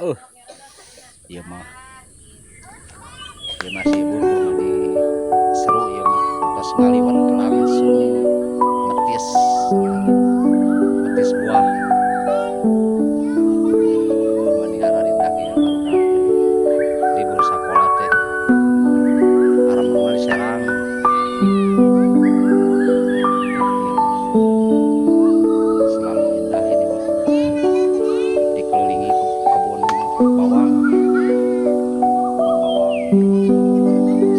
Ieu mah. Ieu mah si ibu tuh mani seru ieu mah. Tos ngaliwet langsung metis. Metis buah. Mani hararindah ieu barudak. Libur sakola teh. Arem di Serang. Ieu mah. Selalu indah ini mah. Dikelilingi kebun bawang. Kebun bawang.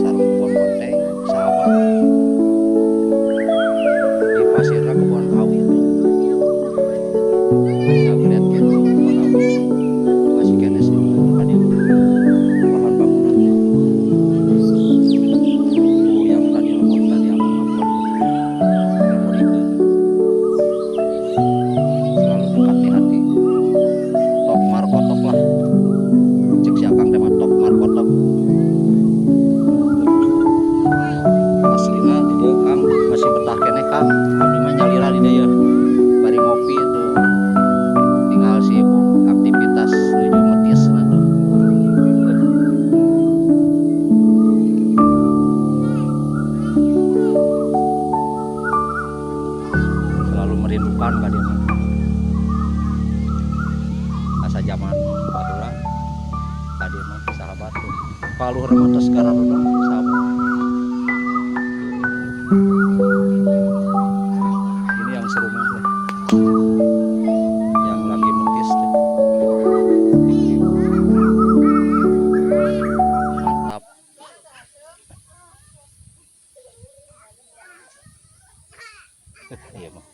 Sareng kebun bonteng, sahabat. Di pasirna kebun awi tuh. Masih upgrade gitu kebun awi. Masih keneh sih tadi bahan bangunan. Tuh yang tadi lembur tadi abang upload tuh. Lembur itu. Selalu dekat di hati. Top markotok lah. Cek si Akang teh mah top markotok. Aslina di dieu, Kang, masih betah keneh, Kang. Abdi mah nyalira di dieu bari ngopi tuh. Tinggal si ibu aktivitas nuju metis nah tuh. Selalu merindukan ka dieu mah. Asa zaman baheula ka dieu mah, sahabat, tuh. Kaluhur mah tos gararedong, sahabat. Ini yang seru mah tuh. Yang lagi metis tuh. Ibu-ibu. Mantap. Iya mah.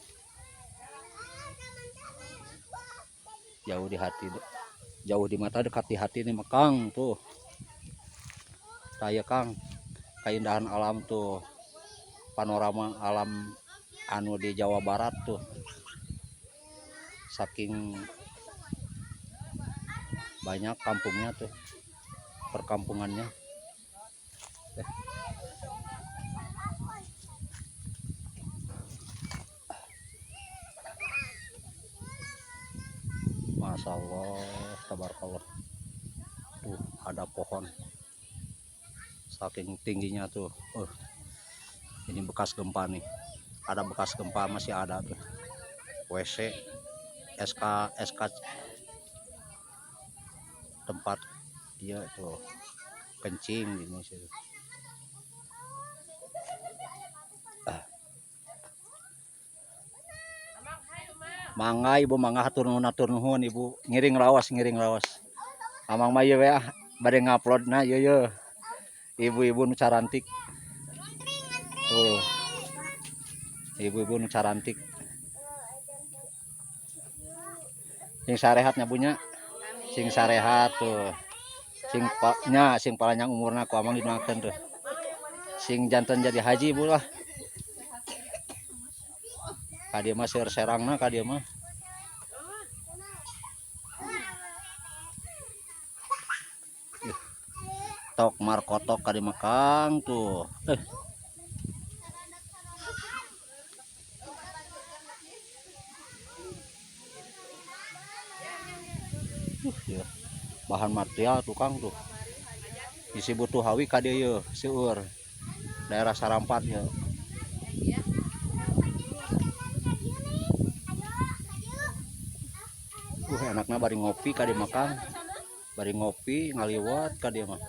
Jauh di hati, jauh di mata dekat di hati nih mah, Kang, tuh. Taya, Kang, keindahan alam tuh, panorama alam anu di Jawa Barat tuh. Saking banyak kampungnya tuh, perkampungannya. Masya Allah, tabarakallah. Tuh ada pohon. Saking tingginya tuh. Ini bekas gempa nih. Ada bekas gempa masih ada tuh. WC, SK, SK tempat dia tuh kencing gini sih. Mangga ibu, mangga, hatur nuhun, hatur nuhun ibu, ngiring raos, ngiring raos. Amang mah ieu we ah, bade ngupload na ieu ye. Ibu-ibu nu carantik. Tuh. Ibu-ibu nu carantik. Sing sarehat nya bunya. Sing sarehat tuh. Sing nya sing palanjang umurna ku amang didoakeun tuh. Sing janten jadi haji ibu lah. Ka dieu mah seur serangna ka dieu mah. Tok markotok ka dieu mah, Kang, tuh. Ya. Bahan material tukang tuh. Isi butuh hawi ka dieu yeuh, seueur. Daerah Sarampat ya. Enakna bari ngopi ka dieu mah, Kang. Bari ngopi ngaliwat ka dieu mah.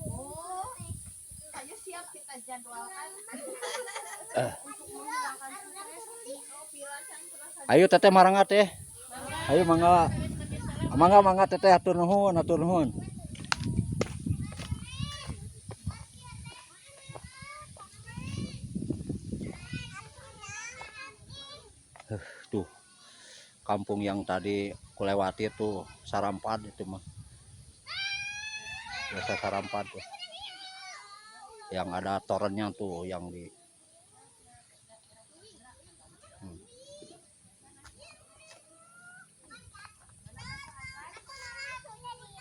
Oh, ayo siap kita jadwalkan. Untuk menghilangkan stres. Oh, pila can pernah saja. Ayo teteh marangga teh. Ayo mangga. Mangga mangga teteh, hatur nuhun, hatur nuhun. Tuh kampung yang tadi kulewati tuh Sarampat itu mah. Desa Sarampat tuh. Yang ada torennya tuh yang di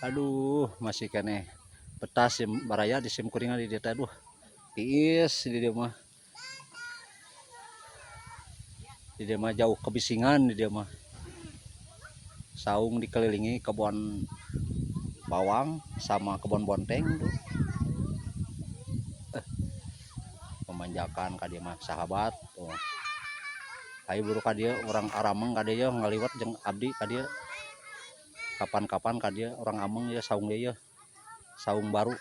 Aduh, masih keneh betas sim baraya di sim kuringan di dieu teh, aduh. Tiis di dieu mah. Di dieu mah jauh kebisingan di dieu mah. Saung dikelilingi kebun bawang sama kebun bonteng tuh. Pemanjakan ka dieu mah, sahabat, tuh. Hayu buru ka dieu, urang arameng ka dieu, ngaliwet jeung abdi ka dieu. Kapan-kapan ka dieu urang ameng ya, saung ieu, saung baru.